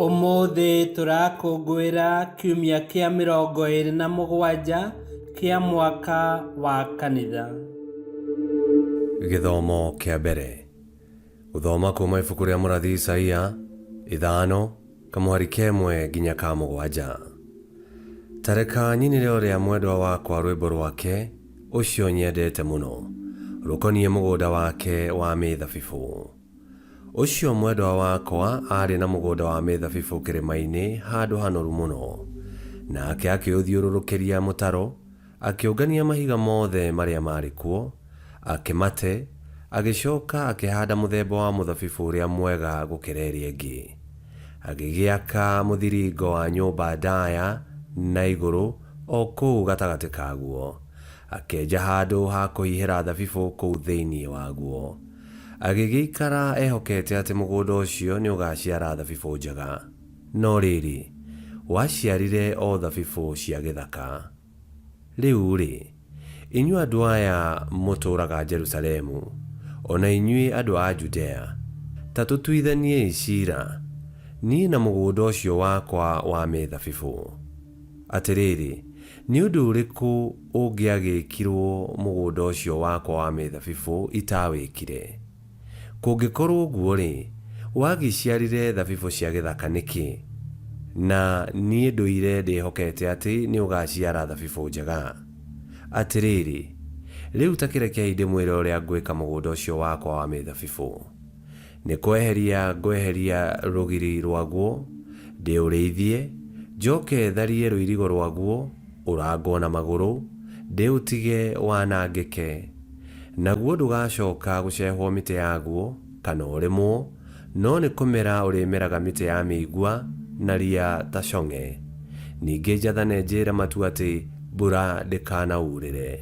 Ũmũthĩ tũrakũngũĩra kiumia kĩa 27 kĩa mwaka wa kanitha. Gĩthomo kĩa mbere. Gũthoma kuma ibuku rĩa mũrathi Isaia 5 kamũhari kemwe nginya ka 7. Ta reka nyinĩre ũrĩa mwendwa wakwa rwĩmbo rwake ũcio nyendete mũno, rũkoniĩ mũgũnda wake wa mĩthabibũ. Ũcio mwendwa wakwa aarĩ na mũgũnda wa mĩthabibũ kĩrĩma-inĩ handũ hanoru mũno. Nake akĩũthiũrũrũkĩria mũtaro, akĩũngania mahiga mothe marĩa maarĩ kuo, akĩmate, agĩcoka akĩhanda mũthemba wa mũthabibũ ũrĩa mwega gũkĩra ĩrĩa ĩngĩ. Agĩgĩaka mũthiringo wa nyũmba ndaya na igũrũ o kũu gatagatĩ kaguo, akĩenja handũ ha kũhihĩra thabibũ kũu thĩinĩ waguo. Agĩgĩikara ehokete atĩ mũgũnda ũcio nĩũgaciara thabibũ njega. No rĩrĩ, waciarire o thabibũ cia gĩthaka. Rĩu-rĩ, inyuĩ andũ aya mũtũũraga Jerusalemu, o na inyuĩ andũ a Judea, ta tũtuithaniei ciira, niĩ na mũgũnda ũcio wakwa wa mĩthabibũ. Atĩrĩrĩ, nĩ ũndũ ũrĩkũ ũngĩagĩkirwo mũgũnda ũcio wakwa wa mĩthabibũ itawĩkire? Kũngĩkorwo ũguo-rĩ, wagĩciarire thabibũ cia gĩthaka nĩkĩ? Na niĩ ndũire ndĩhokete atĩ nĩũgaciara thabibũ njega. Atĩrĩrĩ, rĩu ta kĩrekei ndĩmwĩre ũrĩa ngwĩka mũgũnda ũcio wakwa wa mĩthabibũ. Nĩ kweheria ngweheria rũgiri rwaguo, ndĩũrĩithie, njoke tharie rũirigo rwaguo, ũrangwo na magũrũ, ndĩũtige wanangĩke. Naguo ndũgacoka gũcehwo mĩtĩ yaguo, kana ũrĩmwo, no nĩ kũmera ũrĩmeraga mĩtĩ ya mĩigua na ria ta cong'e. Ningĩ njathane njĩre matu atĩ mbura ndĩkanaurĩre.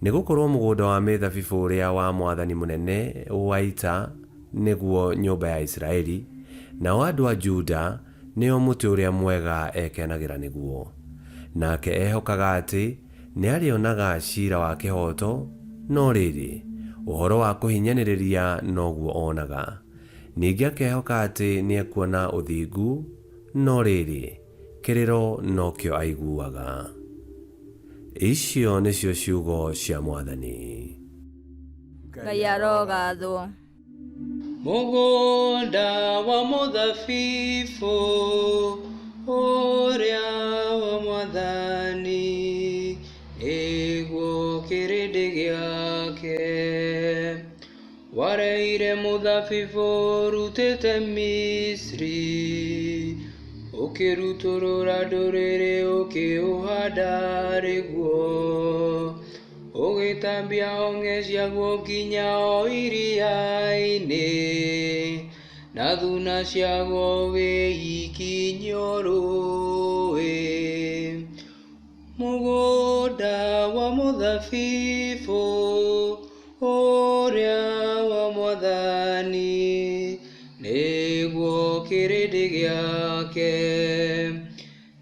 Nĩ gũkorũo mũgũnda wa mĩthabibũ ũrĩa wa Mwathani Mũnene wa ita nĩguo nyũmba ya Isiraeli, nao andũ a Juda nĩo mũtĩ ũrĩa mwega ekenagĩra nĩguo. Nake ehokaga atĩ nĩarĩonaga ciira wa kĩhooto, no rĩrĩ, ũhoro wa kũhinyanĩrĩria noguo onaga. Ningĩ akehoka atĩ nĩekuona ũthingu, no rĩrĩ, kĩrĩro nokĩo aiguaga. Icio nĩcio ciugo cia Mwathani. Ngai arogathwo. Mũgũnda wa mũthabibũ ũrĩa wa Mwathani nĩguo kĩrĩndĩ gĩake. Wareire mũthabibũ ũrutĩte Misri, ũkĩrutũrũra ndũrĩrĩ ũkĩũhanda rĩguo, ũgĩtambia honge ciaguo nginya o iria-inĩ, na thuna ciaguo ũgĩikinyia rũũĩ. Mũgũnda wa mũthabibũ ũrĩa wa Mwathani nĩguo kĩrĩndĩ gĩake.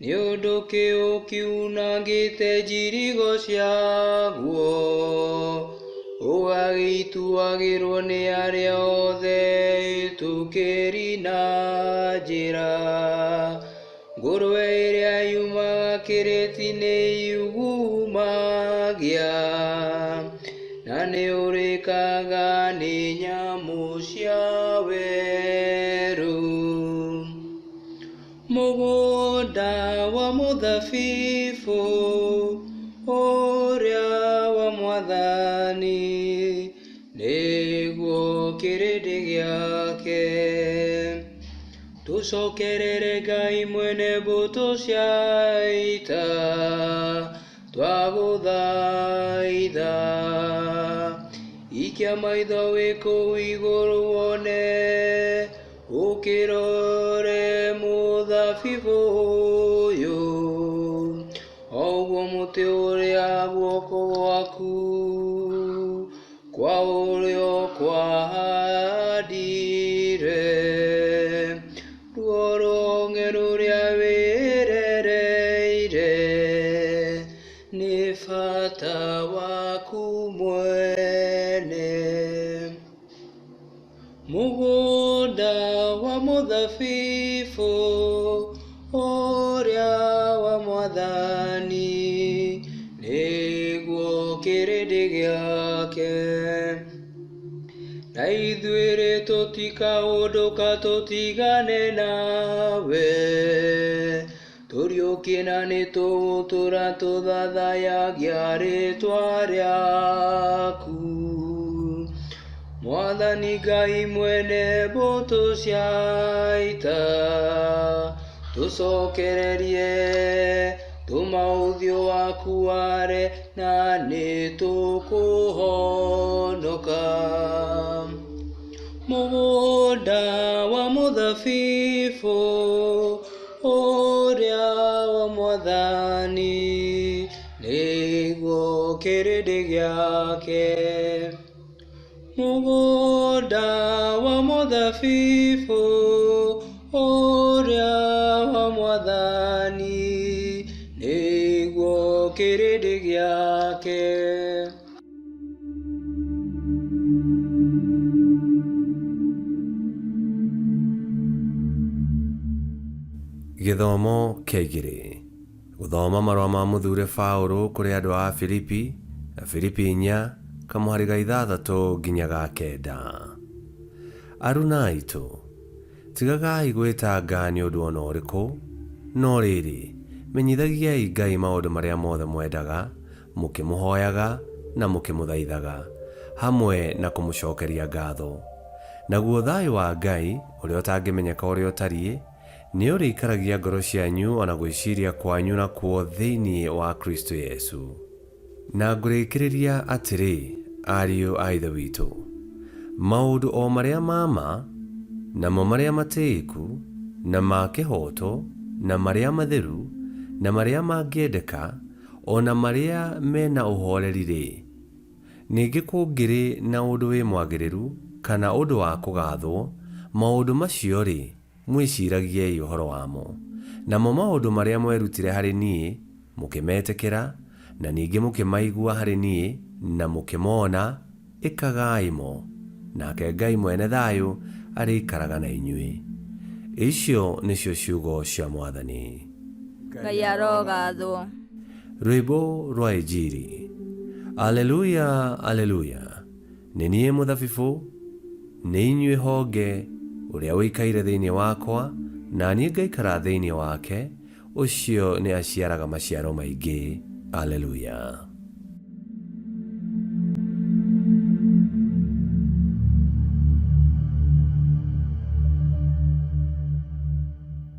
Nĩ ũndũ kĩ ũkiunangĩte njirigo ciaguo, ũgagĩtuagĩrwo nĩ arĩa othe hĩtũkĩri na njĩra. Ngũrwe ĩrĩa yumaga kĩrĩti nĩ yugumagia, na nĩ ũrĩkaga nĩ nyamũ cia werũ. Mũgũnda wa mũthabibũ ũrĩa wa Mwathani nĩguo kĩrĩndĩ gĩake. Tũcokerere Ngai mwene mbũtũ cia ita, twagũthaitha. Ikia maitho wĩ kũu igũrũ wone, ũkĩrore mũthabibũ ũyũ, o ũguo mũtĩ ũrĩa guoko gwaku kwa ũrĩo kwahandire, ruo rũng'e rũrĩa wĩrereire nĩ bata waku mwene. Mũgũnda wa mũthabibũ Mũthabibũ ũrĩa wa Mwathani nĩguo kĩrĩndĩ gĩake. Na ithuĩ tũtikaũndũka tũtigane nawe, tũriũkie na nĩtũgũtũũra tũthathayagia rĩtwa rĩaku. Mwathani Ngai mwene mbũtũ cia ita, tũcokererie, tũma ũthiũ waku ware na nĩtũkũhonoka. Mũgũnda wa mũthabibũ ũrĩa wa Mwathani nĩguo kĩrĩndĩ gĩake. Mũgũnda wa mũthabibũ ũrĩa wa Mwathani nĩguo kĩrĩndĩ gĩake. Gĩthomo kĩa igĩrĩ. Gũthoma marũa ma mũthure Paũlũ kũrĩ andũ a Filipi, Filipi 4, kamũhari ga 6 nginya ga 9. Aruna aitũ, tigagai gwĩtanga nĩ ũndũ ona ũrĩkũ, no rĩrĩ, menyithagiai Ngai maũndũ marĩa mothe mwendaga, mũkĩmũhoyaga na mũkĩmũthaithaga, hamwe na kũmũcokeria ngatho. Naguo thayũ wa Ngai, ũrĩa ũtangĩmenyeka ũrĩa ũtariĩ, nĩ ũrĩikaragia ngoro cianyu ona gwĩciria kwanyu nakuo thĩinĩ wa Kristo Yesu. Na ngũrĩkĩrĩria atĩrĩ, ariũ a Ithe witũ, maũndũ o marĩa ma ma, namo marĩa matĩĩku, na ma kĩhooto, na marĩa matheru, na marĩa mangĩendeka, o na marĩa mena ũhoreri-rĩ, ningĩ kũngĩrĩ na ũndũ wĩ mwagĩrĩru kana ũndũ wa kũgathwo, maũndũ macio-rĩ, mwĩciragiei ũhoro wamo. Namo maũndũ marĩa mwerutire harĩ niĩ, mũkĩmetĩkĩra, na ningĩ mũkĩmaigua harĩ niĩ, na mũkĩmona, ĩkagai mo, nake Ngai mwene thayũ arĩikaraga na inyuĩ. Icio nĩcio ciugo cia Mwathani. Ngai arogathwo. Rwĩmbo rwa Injiri. Aleluya, aleluya. Nĩ niĩ mũthabibũ, nĩ inyuĩ honge, ũrĩa ũikaire thĩinĩ wakwa, na niĩ ngaikara thĩinĩ wake, ũcio nĩ aciaraga maciaro maingĩ. Aleluya.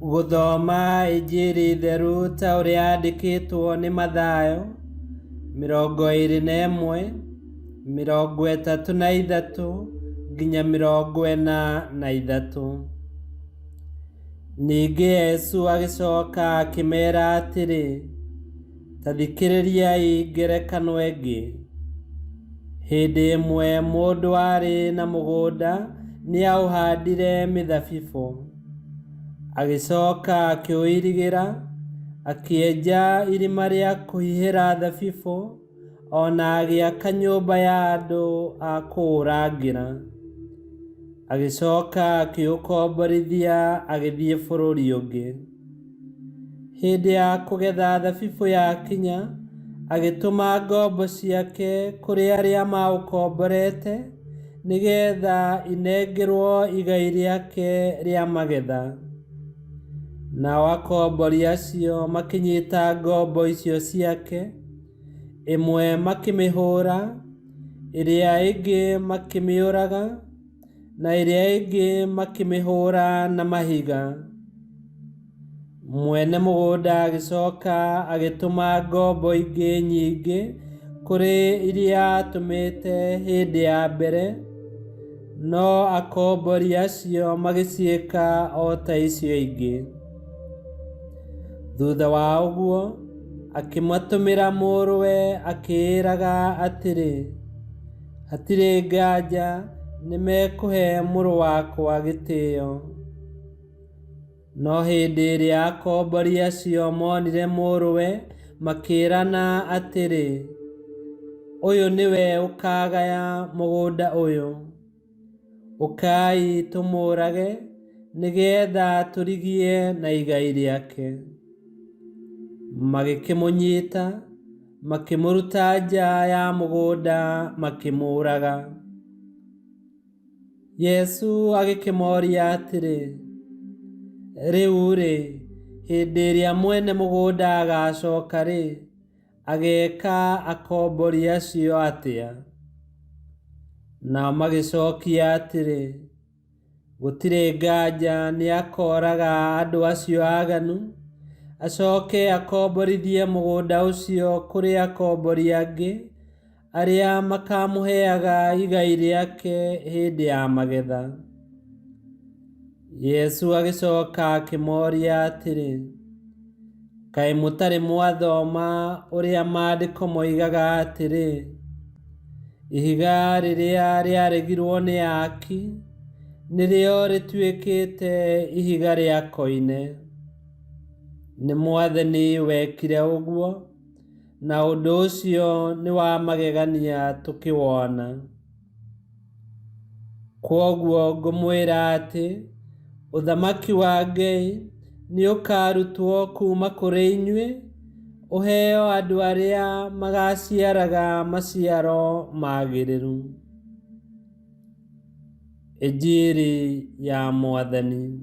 Gũthoma Injiri theru ta ũrĩa yandĩkĩtwo nĩ Mathayo 21, 33 nginya 43. Ningĩ Yesu agĩcoka akĩmeera atĩrĩ, ta thikĩrĩriai ngerekano ĩngĩ. Hĩndĩ ĩmwe mũndũ aarĩ na mũgũnda nĩaũhandire mĩthabibũ. Agĩcoka akĩũirigĩra, akĩenja irima rĩa kũhihĩra thabibũ, o na agĩaka nyũmba ya andũ a kũũrangĩra. Agĩcoka akĩũkomborithia agĩthiĩ bũrũri ũngĩ. Hĩndĩ ya kũgetha thabibũ yakinya, agĩtũma ngombo ciake kũrĩ arĩa maũkomborete, nĩgeetha inengerwo igai rĩake rĩa magetha. Nao akombori acio makĩnyita ngombo icio ciake, ĩmwe makĩmĩhũũra, ĩrĩa ĩngĩ makĩmĩũraga, na ĩrĩa ĩngĩ makĩmĩhũũra na mahiga. Mwene mũgũnda agĩcoka agĩtũma ngombo ingĩ nyingĩ kũrĩ iria aatũmĩte hĩndĩ ya mbere, no akombori acio magĩciĩka o ta icio ingĩ. Thutha wa ũguo, akĩmatũmĩra mũrũwe akĩĩraga atĩrĩ, hatirĩ nganja nĩmekũhe mũrũ wakwa gĩtĩo. No hĩndĩ ĩrĩa akombori acio monire mũrũwe, makĩĩrana atĩrĩ, ũyũ nĩwe ũkaagaya mũgũnda ũyũ. Ũkai tũmũũrage, nĩgeetha tũrigie na igai rĩake. Magĩkĩmũnyita, makĩmũruta nja ya mũgũnda, makĩmũũraga. Yesu agĩkĩmoria atĩrĩ, Rĩu-rĩ, hĩndĩ ĩrĩa mwene mũgũnda agaacoka-rĩ, ageeka akombori acio atĩa? Nao magĩcokia atĩrĩ, Gũtirĩ nganja nĩakooraga andũ acio aaganu, acoke akomborithie mũgũnda ũcio kũrĩ akombori angĩ, arĩa makamũheaga igai rĩake hĩndĩ ya magetha. Yesu agĩcoka akĩmoria atĩrĩ, Kaĩ mũtarĩ mwathoma ũrĩa maandĩko moigaga atĩrĩ, 'Ihiga rĩrĩa rĩaregirwo nĩ aaki, nĩrĩo rĩtuĩkĩte ihiga rĩa koine. Nĩ Mwathani wekire ũguo, na ũndũ ũcio nĩ wa magegania tũkĩwona.' Kwoguo ngũmwĩra atĩ, ũthamaki wa Ngai nĩũkarutwo kuuma kũrĩ inyuĩ, ũheo andũ arĩa magaciaraga maciaro magĩrĩru. Injiri ya Mwathani.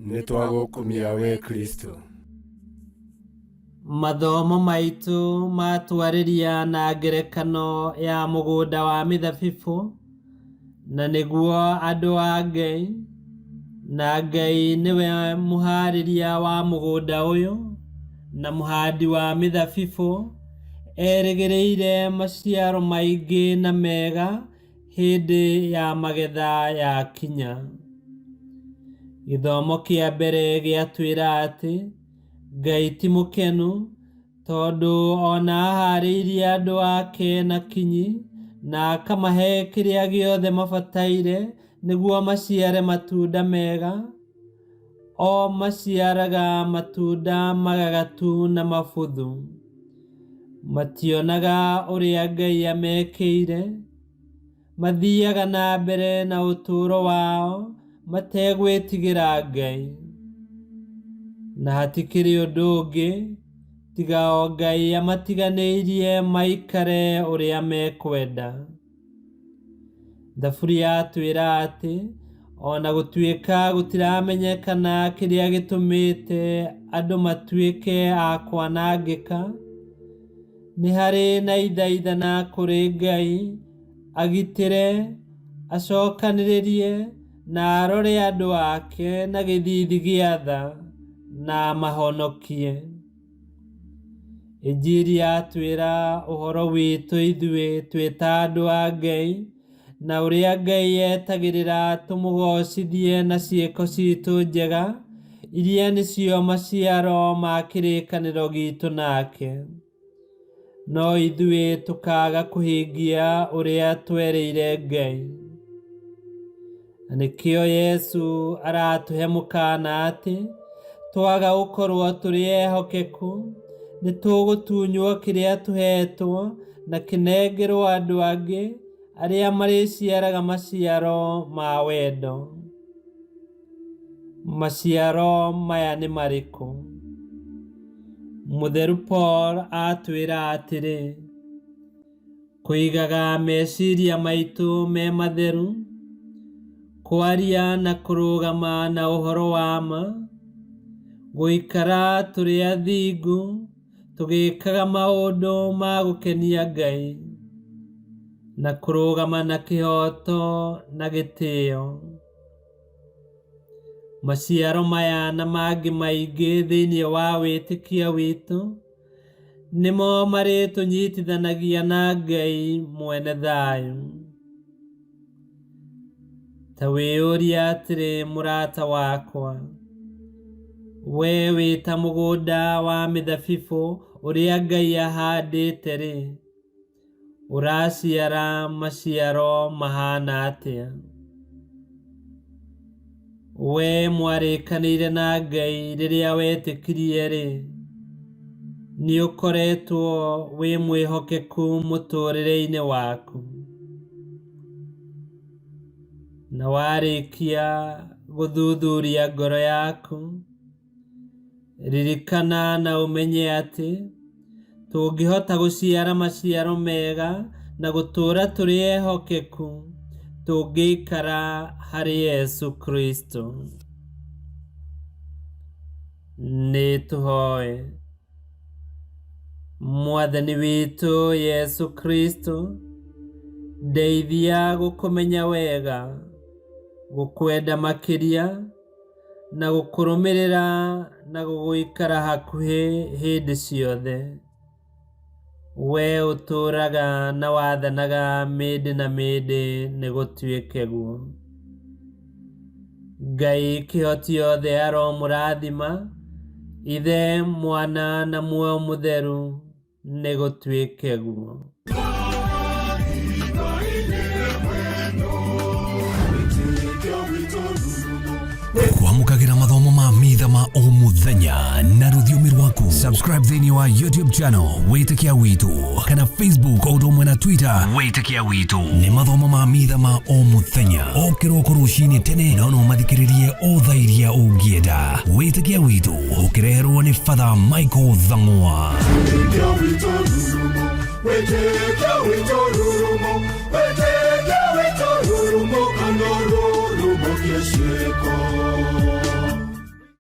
Nĩtwagũkumia we Kristo. Mathomo maitũ matwarĩria na ngerekano ya mũgũnda wa mĩthabibũ, na nĩguo andũ a Ngai, na Ngai nĩwe mũharĩria wa mũgũnda ũyũ na mũhandi wa mĩthabibũ, erĩgĩrĩire maciaro maingĩ na mega hĩndĩ ya magetha yakinya. Gĩthomo kĩa mbere gĩatwĩra atĩ Ngai ti mũkenu tondũ ona aharĩirie andũ ake na kinyi na akamahe kĩrĩa gĩothe mabataire nĩguo maciare matunda mega, o maciaraga matunda magagatu na mabuthu. Mationaga ũrĩa Ngai amekĩire, mathiaga na mbere na ũtũũro wao mategwĩtigĩra Ngai. Na hatikĩrĩ ũndũ ũngĩ tiga o Ngai amatiganĩirie maikare ũrĩa mekwenda. Thaburi yatwĩra atĩ o na gũtuĩka gũtiramenyekana kĩrĩa gĩtũmĩte andũ matuĩke a kwanangĩka, nĩ harĩ na ithaithana kũrĩ Ngai agitĩre, acokanĩrĩrie, na arore andũ ake na gĩthithi gĩa tha na amahonokie. Injiri yatwĩra ũhoro witũ ithuĩ twĩ ta andũ a Ngai na ũrĩa Ngai etagĩrĩra tũmũgocithie na ciĩko citũ njega iria nĩcio maciaro ma kĩrĩkanĩro gitũ nake. No ithuĩ tũkaga kũhingia ũrĩa twerĩire Ngai. Na nĩkĩo Yesu aratũhe mũkaana atĩ twaga gũkorwo tũrĩ ehokeku, nĩ tũgũtunywo kĩrĩa tũheetwo na kĩnengerwo andũ angĩ arĩa marĩciaraga maciaro ma wendo. Maciaro maya nĩ marĩkũ? Mũtheru Paul atwĩra atĩrĩ, kũigaga meciria maitũ me matheru, kwaria na kũrũgama na ũhoro wa ma, gũikara tũrĩ athingu, tũgĩkaga maũndũ ma gũkenia Ngai, na kũrũgama na kĩhooto na gĩtĩo. Maciaro maya na mangĩ maingĩ thĩinĩ wa wĩtĩkio witũ nĩmo marĩtũnyitithanagia na Ngai mwene thayũ. Ta wĩyũrie atĩrĩ mũrata wakwa, we wĩ ta mũgũnda wa mĩthabibũ ũrĩa Ngai ahandĩte-rĩ, ũraciara maciaro mahana atĩa? We mwarĩkanĩire na Ngai rĩrĩa wetĩkirie-rĩ, nĩ ũkoretwo wĩ mwĩhokeku mũtũũrĩre-inĩ waku? Na warĩkia Gũthuthuria ngoro yaku. Ririkana na ũmenye atĩ tũngĩhota gũciara maciaro mega na gũtũũra tũrĩ ehokeku tũngĩikara harĩ Yesu Kristo. Nĩ tũhoe. Mwathani witũ Yesu Kristo, ndeithia gũkũmenya wega, gũkwenda makĩria, na gũkũrũmĩrĩra na gũgũikara hakuhĩ hĩndĩ ciothe. We ũtũũraga na wathanaga mĩndĩ na mĩndĩ nĩ gũtuĩke guo. Ngai kĩhoti yothe aromũrathima, Ithe, Mwana na Muoyo Mũtheru, nĩ gũtuĩke guo. Kwamũkagĩra mathomo ma mitha ma o mũthenya na rũthiomi rwaku. Subscribe thĩinĩ wa YouTube channel Wĩtĩkia Witũ kana Facebook o ũndũ ũmwe na Twitter Wĩtĩkia Witũ. Nĩ mathomo ma mitha ma o mũthenya o kĩroko rũcinĩ tene, no no mathikĩrĩrie o thaa iria ũngĩenda. Wĩtĩkia Witũ ũkĩreherwo nĩ Father Michael Thang'wa. Wĩtĩkia witũ rurumo, wĩtĩkia witũ rurumo, wĩtĩkia witũ rurumo, kana rurumo kĩciĩko.